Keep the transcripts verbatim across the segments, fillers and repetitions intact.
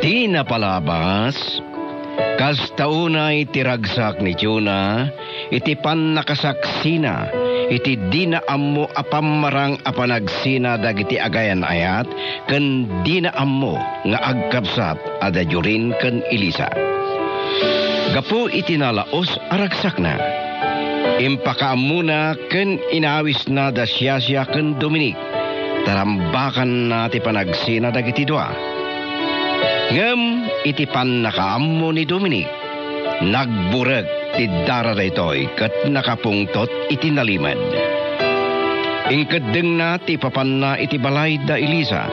Ti napalabas, kasta unay ti ragsak ni Jonah iti pannakasaksina iti dina ammo a pammarang a panagsina dagiti agayan-ayat ken dina ammo nga agkabsat a da Jorin ken Elisa. Gapu iti nalaus a ragsakna, impakaammona ken inawisna da Siasia ken Dominic. Tarambakanna ti panagsina dagiti dua. Ngem iti pannakaammo ni Dominic, nagburek ti dara daytoy ket nakapungtot iti nalimed. Inkeddengna ti ipapanna iti balay da Elisa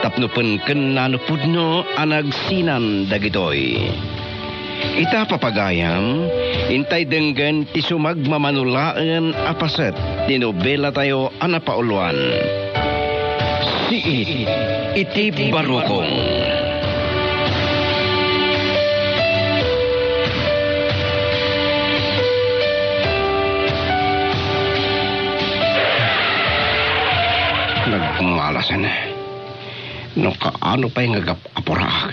tapno penkenna no pudno a nagsinan dagitoy. Ita, papagayam, intay denggen ti sumagmamano laeng a paset ti nobelatayo a napauluan, Siit iti Barukong. Nagmalasen. No kaano pay nga agap-apuraak,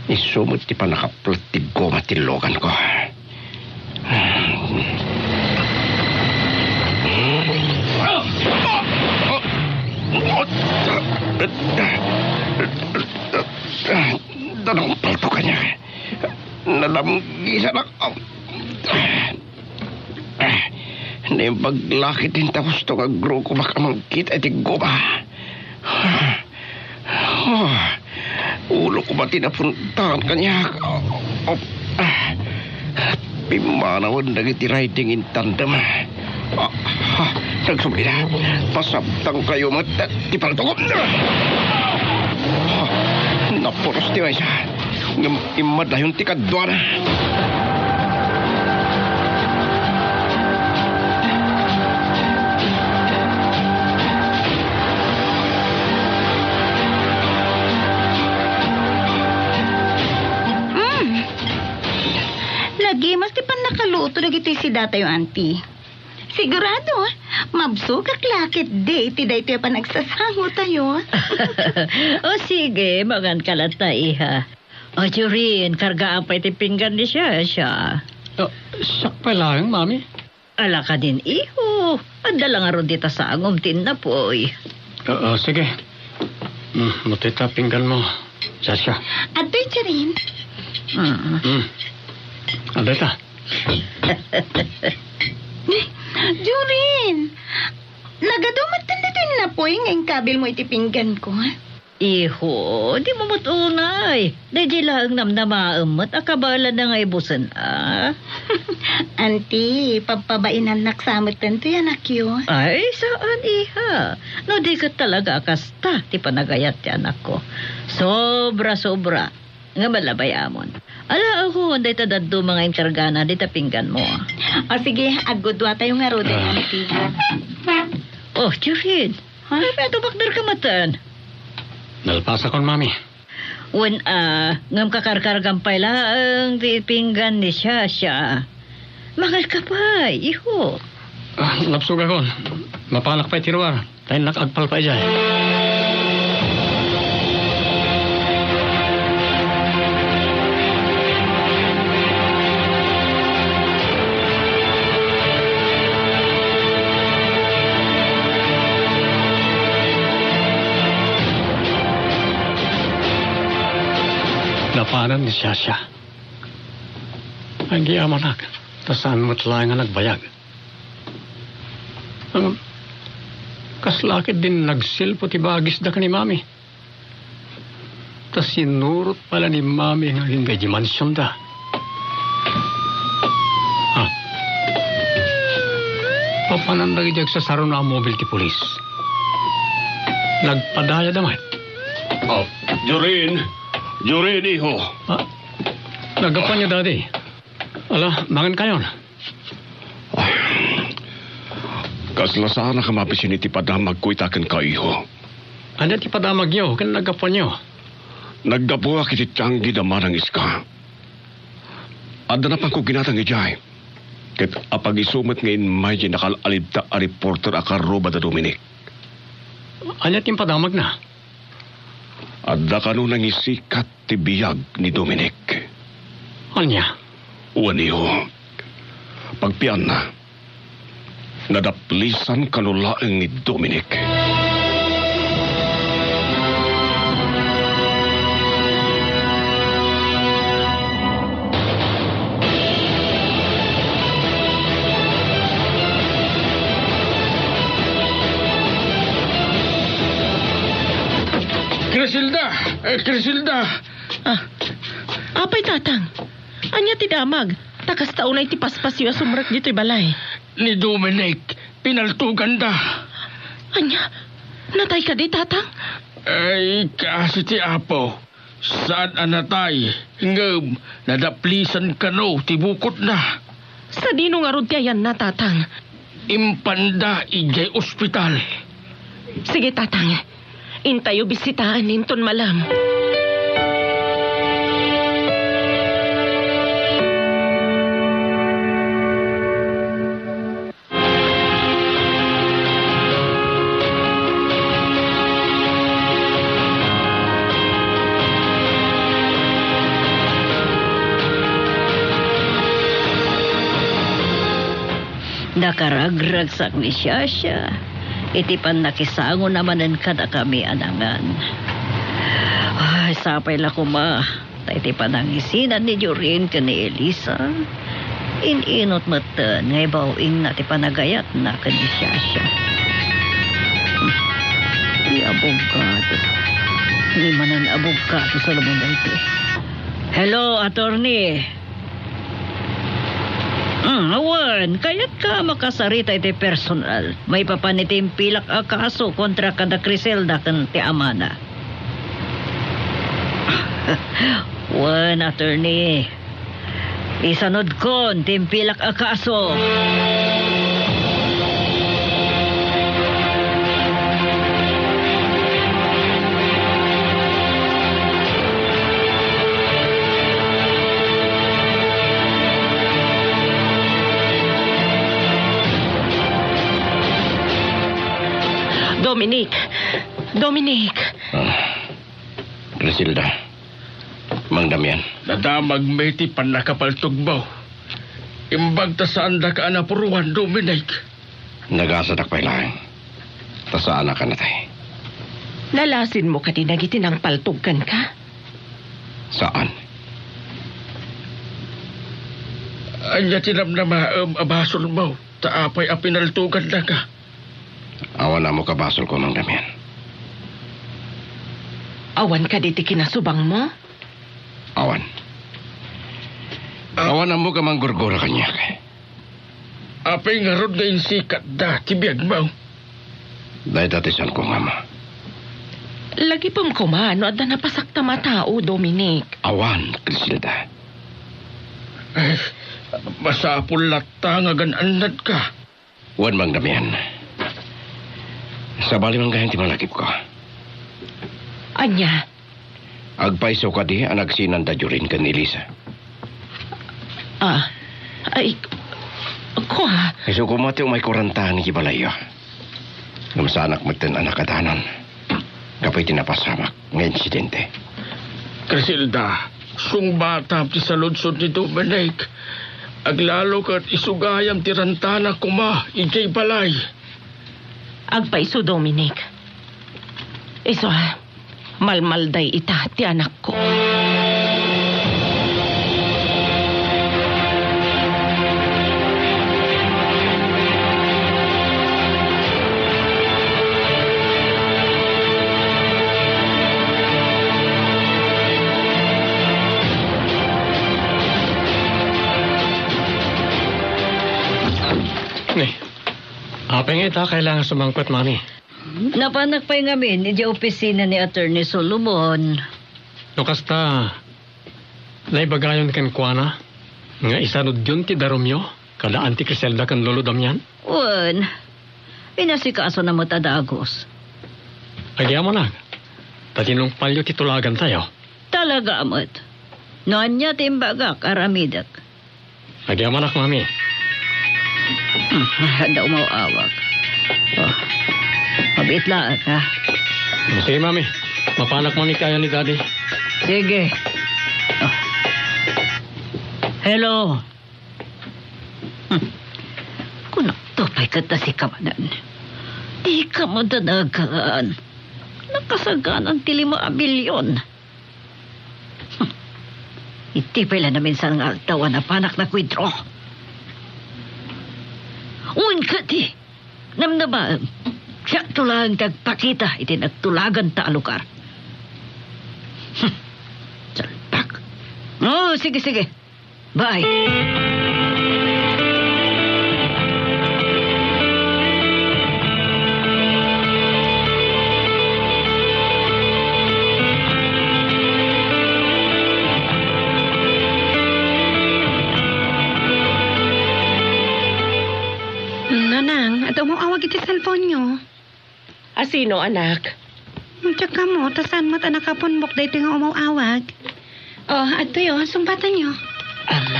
isu met ti pannakaplet ti goma ti loganko. Danang palto kaniak. Nadamgisanak. Naimbag la ketdin ta husto nga agrukomak a mangkita iti goma. Ah, ulo ko pay ti napuntaan kaniak. Ah, pimmanawen dagiti riding in tandem. Ah, ah, nagsubli na. Pasabtangkayo met ti paltokon. Ah, napuros ti maysa. Ngem immadayon ti kaduana. Mm. Nagimas ti pannakaluto dagitoy sidatayo, Auntie. Sigurado, mabsogak la ketdi iti daytoy a panagsasangotayo. O sige, manganka latta, iha. O, Jorin, kargaan pay ti pinggan ni Shasha. Ah, siak pay laeng, Mami? Ala kadin, iho. Adda la ngarud dita sangom ti innapoy. Ah, ah, sige. Mm, no dayta pingganmo, Shasha. Adtoy, Jorin. Mm. Mm. Adda ita. Jorin, nagadu met daytoy innapoy nga inkabilmo iti pingganko, ha? Iho, dimo met unay. Daydiay laeng namnamaem met a kabaelanna nga ibusen, a? Auntie, pabpabainannak sa met daytoy anakyo. Ay, saan, iha. No di ket talaga a kasta ti panagayat ti anakko. Sobra-sobra. Nga malabay amon. Alaekon, dayta dadduma nga inkargana dita pingganmo. O sige, agguduatayo ngaruden, Ah. Auntie. O, Jorin. Ha? Ay, pay, tumakder ka maten. Nalpasakon, Mami. Wen, a, ngem kakarkargam pay laeng ti pinggan ni Shasha. Mangan ka pay, iho. Ah, nabsogakon. Mapalak pay ti ruar. Ta innak agpalpa idiay. Napanen ni Shasha. Agyamanak, ta saan met laeng a nagbayag. Ngem, kasla ketdin nagsilpo ti bagisda ken ni Mami. Ta sinurot pay la ni Mami nga agingga idiay mansionda. Ha? Papananda idiay agsasaruna a mobil ti pulis. Nagpadayada met. O, Jorin! Jorin, iho! A, naggapuanyo, Daddy. Ala, mangan kayon. Kasla saanak a mabisin iti padamagko ita kenka, iho. Ania ti padamagyo ken naggapuanyo? Naggapuak iti tianggi da Manang Iska. Adda napanko ginatang idiay, ket apag-isu met nga immay diay nakal-alibta a reporter a karruba da Dominic. Ania ti impadamagna? Adda kano nangisikat ti biag ni Dominic. Ania? Wenno, pagpianna, nadaplisan kano laeng ni Dominic. Criselda! Eh, Criselda! Ah, apay, Tatang? Ania ti damag? Ta kasta unay ti paspasyo a sumrek ditoy balay. Ni Dominic, pinaltoganda. Ania? Natay kadi, Tatang? Ay, kaasi ti Apo. Saan a natay, ngem nadaplisan kano ti bukodna. Sadino ngarud ti ayanna, Tatang? Impanda idiay ospital. Sige, Tatang. Intayo bisitaen inton malem. Nakaragragsak ni Shasha iti pannakisangona manen kadakami a nangan. Ay, sapay la koma ta iti panangisinan ni Jorin ken ni Elisa, in-inut metten nga ibaw-ingna ti panagayatna ken ni Shasha. Ti abogado. Ni manen abogado, Solomon, daytoy. Hello, attorney. Mm, wen, kayatka a makasarita iti personal maipapan iti impilak a kaso kontra kada Criselda ken ti amana? Wen, attorney. Isanudkon ti impilak a kaso. Dominic! Dominic! Ah, Criselda. Mang Damian. Nadamagmi ti pannakapaltogmo. Imbag ta saandaka a napuruan, Dominic. Nagasadak pay laeng. Ta saanak a natay. Nalasinmo kadi dagiti nangpaltog kenka? Saan. Ania ti namnamaem a basolmo? Ta apay a pinaltogandaka? Awan ammok a basolko, Mang Damian. Awan kadi ti kinasubangmo? Awan. Ah. Awan ammok a manggurgura kaniak. Apay ngarud nga insikatda ti biagmo? Dayta ti saanko nga ammo. Lagipem koma no adda napasaktam a tao, Dominic. Awan, Criselda. Ay, masapul latta nga agan-annadka. Wen, Mang Damian. Sabali man gayam ti malagipko. Ania? Agpayso kadi a nagsinanda Jorin ken Elisa? Ah, ay, kua. Isu koma ti umayko rantaen iti balayyo. Ngem saanak metten a nakadanon gapu iti napasamak nga insidente. Criselda, sungbatam ti saludsod ni Dominic. Aglalo ket isu gayam ti rantana koma idiay balay. Agpayso, Dominic. Isu, malmalday ita ti anakko. Ni, apay nga ita kailangan sumangpet, Mami? Napanak pay ngamin idiay opisina ni Attorney Solomon. No kasta, naibagayon kenkuana nga isanudyon ti darumyo kada Auntie Criselda ken Lolo Damian? Wen, inasikasona met a dagus. Agyamanak, ta tinungpalyo ti tulagantayo. Talaga met. No ania ti imbagak, aramidek. Agyamanak, Mami. Hmm, adda umaw-awag. Oh. Mabiit laeng, ha? Sige, Mami. Mapanak man ikayan ni Daddy. Sige. Ah. Hello. Hmm. Kunakto pay ket a sika manen. Dika madanagan. Nakasaganan ti lima a milyon. Hmm. Iti pay la naminsan nga aldaw a napanak nak withdraw. Wen kadi, namnamaem, siakto laeng ti agpakita iti nagtulaganta a lugar. Hmm. Salpak. Oh, sige, sige. Bye. Nanang, adda umaw-awag iti cellphone-yo. A sino, anak? Diak ammo, ta saan met a nakapunbok daytoy nga umaw-awag. Oh, adtoy, oh, sungbatanyo. Um,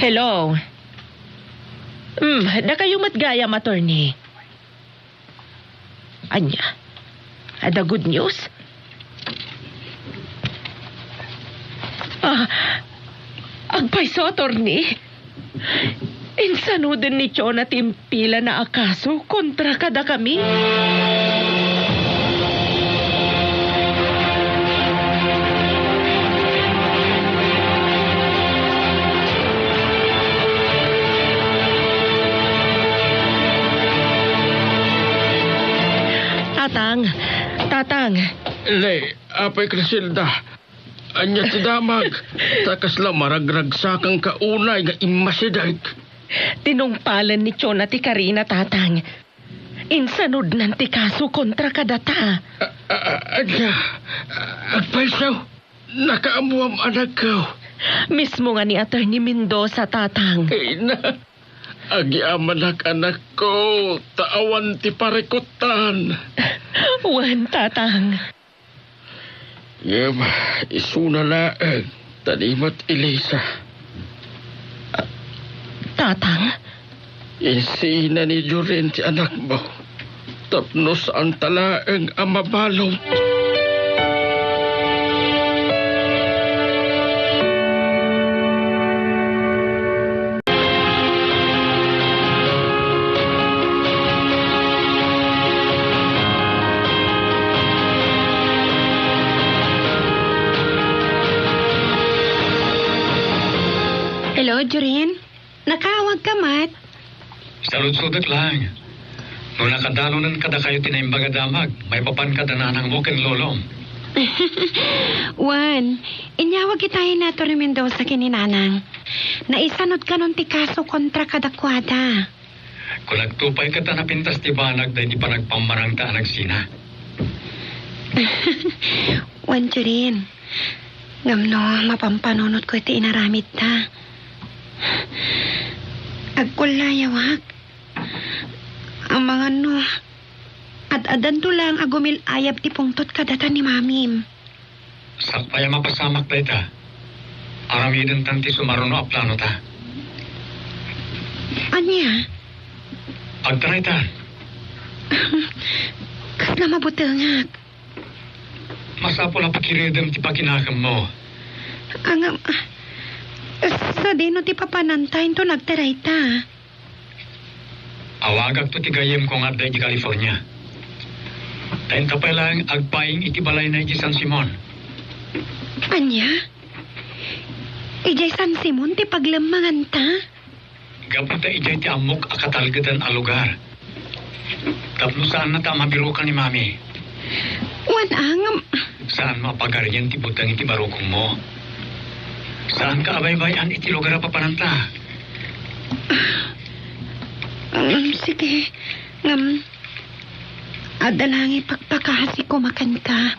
hello. Hmm, dakayo met gayam, attorney. Ania? Adda good news? Ah, agpayso, attorney. Insanoden ni Chona ti impilana a kaso kontra kadakami. Tatang, tatang. Le, Apay Criselda, ania ti damag? Ta kasla maragragsakanka unay nga immasideg. Tinungpalen ni Chona ti karina, tatang. Insanudnan ti kaso kontra kadata. A-, a-, a-, ania? Agpayso? Nakaammoam, anakko. Mismo nga ni Attorney Mendoza, tatang. Ay na. Agyamanak, anakko, ta awan ti parikutan. Wen, tatang. Ngem isuna laeng, ta ni met Elisa. Tatang? Insina ni Jorin ti anakmo, tapno saanta laeng a mabalud. Hello, Jorin? Nakaawag ka met? Saludsodek laeng. No nakadalonen kadakayo ti naimbag a damag, maipapan kada nanangmo ken lolom. Wen, inyawag itayo ni Attorney Mendoza ken ni Nanang. Naisanudkanon ti kaso kontra kadakuada. Kunakto pay ket a napintas ti banag daydi panagpammanangta a nagsina. Wen, Jorin, ngem no mapampanunotko iti inaramidta, agkullayawak. Amangan no, ad-adanto laeng a gumil-ayab ti pungtot kadata ni Mamim. Sakbay a mapasamak dayta, aramidentan ti sumaruno a planota. Ania? Agtaraytan. Kasla mabutengak. Masapul a pakiredem ti pakinakemmo. Ngem, sadino ti papananta inton agtarayta? Awagakto ti gayyemko nga adda idiay California. Ta inta pay laeng agpaing iti balayna idiay San Simon. Ania? Idiay San Simon ti paglemmenganta? Gapu ta idiay ti ammok a katalgedan a lugar. Tapno saannata a mabirukan ni Mami. Wen, ngem. Saanmo a pagarien ti buteng iti barukongmo. Saanka a baybay-an iti lugar a papananta. Um, sige. Ngem, adda laeng ipakpakaasim koma kenka.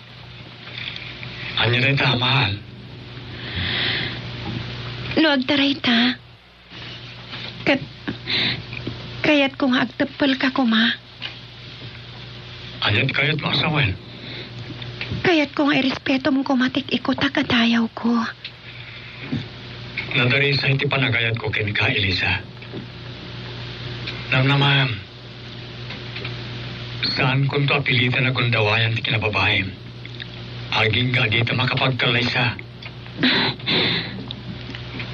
Ania dayta, mahal? No agtarayta, ket kayatko nga agteppelka koma. Ania ti kayatmo a sawen? Kayatko nga irespetom koma ti ik-ikutak a dayawko. Nadarisay ti panagayatko kenka, Elisa. Namnamaem, Saankonto a pilitan a gundawayan ti kinababaim. Agingga dita makapagkallaysa.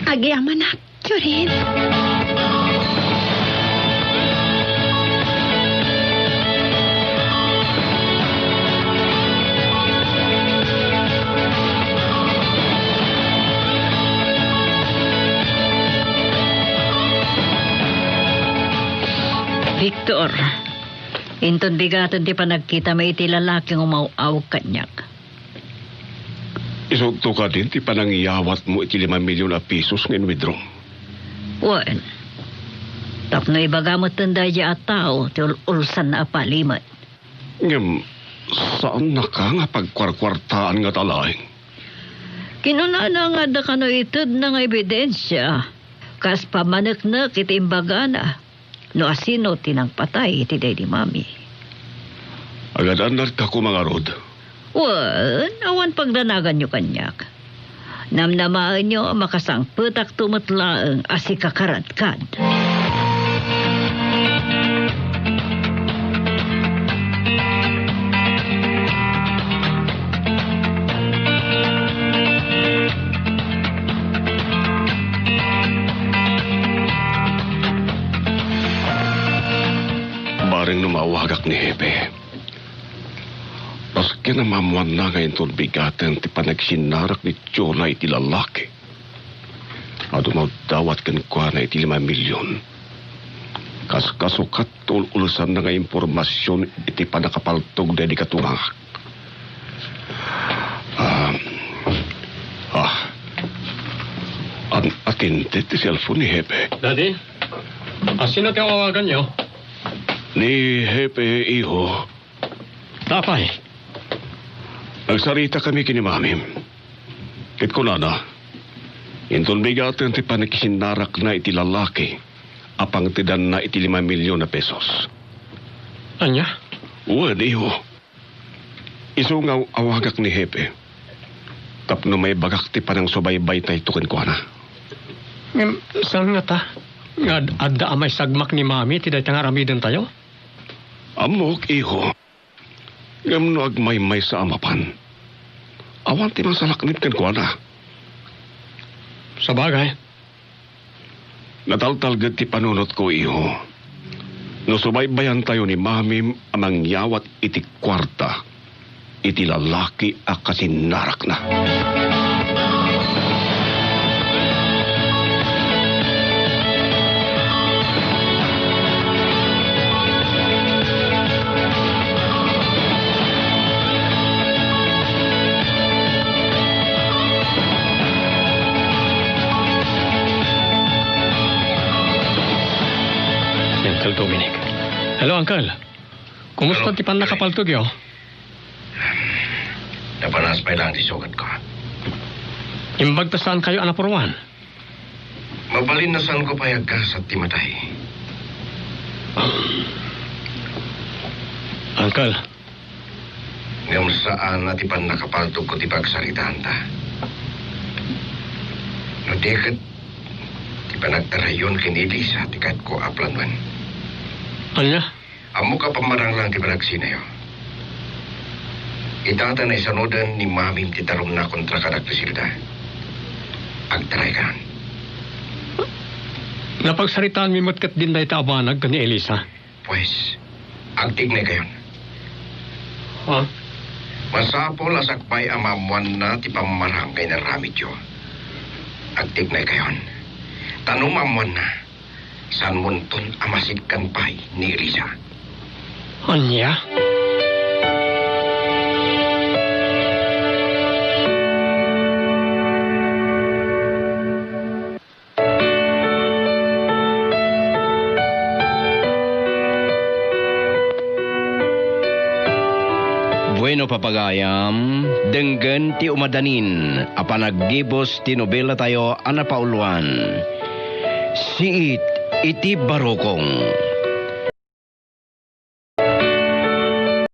Agyamanak, Jorin. Victor, inton bigaten ti panagkitam iti lalaki nga umaw-awag kaniak. Isuto kadin ti panangyawatmo iti lima milyon a pesos nga inwithdraw? Wen, tapno ibaga metten daydiay a tao ti ul-ulsanna a palimed. Ngem, saannaka nga pagkuarkuartaan nga talaing? Kinunana nga adda kano itedna nga ebidensia, kas pammaneknek iti imbagana, no asino ti nangpatay iti daydi Mami. Agad-annadka koma ngarud? Wen, awan pagdanaganyo kaniak. Namnamaenyo a makasangpetakto met laeng a sikakaradkad. Bareng no maawagak ni Hepe. Maski a maammoanna nga inton bigaten ti panagsinnarak ni Tiona iti lalaki a dumawdawat kenkuana iti lima milyon, kas kasukat ti ul-ulsanna nga impormasion iti pannakapaltog daydi katungangak. Ah, ah, an-, atindi ti cellphone ni Hepe. Daddy, asino ti awaganyo? Ni Hepe, iho. Apay? Nagsaritakami ken ni Mamim. Ket kunana, inton bigaten ti pannakisinnarakna iti lalaki a pangtedanna iti lima milyon a pesos. Ania? Wen, iho. Isu nga aw-awagak ni Hepe tapno maibagak ti panangsubaybaytayto kenkuana. Ngem saan ngata nga ad-, adda a maisagmak ni Mami ti dayta nga aramidentayo? Ammok, iho. Ngem no agmaymaysa a mapan, awan ti masalaknib kenkuana. Sabagay. Nataltalged ti panunotko, iho. No subaybayantayo ni Mamim a mangyawat iti kuarta iti lalaki a kasinnarakna. Uncle Dominic. Hello, Uncle. Kumusta ti pannakapaltogyo? Napanas pay laeng ti sugatko. Imbag ta saankayo a napuruan? Mabalin a saanko pay agkasat ti matay. Uncle. Ngem saan a ti pannakapaltogko ti pagsaritaanta. No di ket ti panagtarayon ken ni Elisa ti kayatko a planoen. Ania? Ammok a pammarang laeng ti panagsinayo. Ita ta naisanoden ni Mamim ti tarumna kontra kadagiti Griselda. Agtaraykayon. Napagsaritaanmi met ketdin dayta a banag ken ni Elisa. Pues, agtignaykayon. Ha? Masapul a sakbay a maammoanna ti pammarang nga inaramidyo. Agtignaykayon. Ta no maammoanna, saanmonton a masidkan pay ni Elisa. Ania? Bueno, papagayam, denggen ti umadanin a panaggibus ti nobelatayo a napauluan, Siit iti Barukong.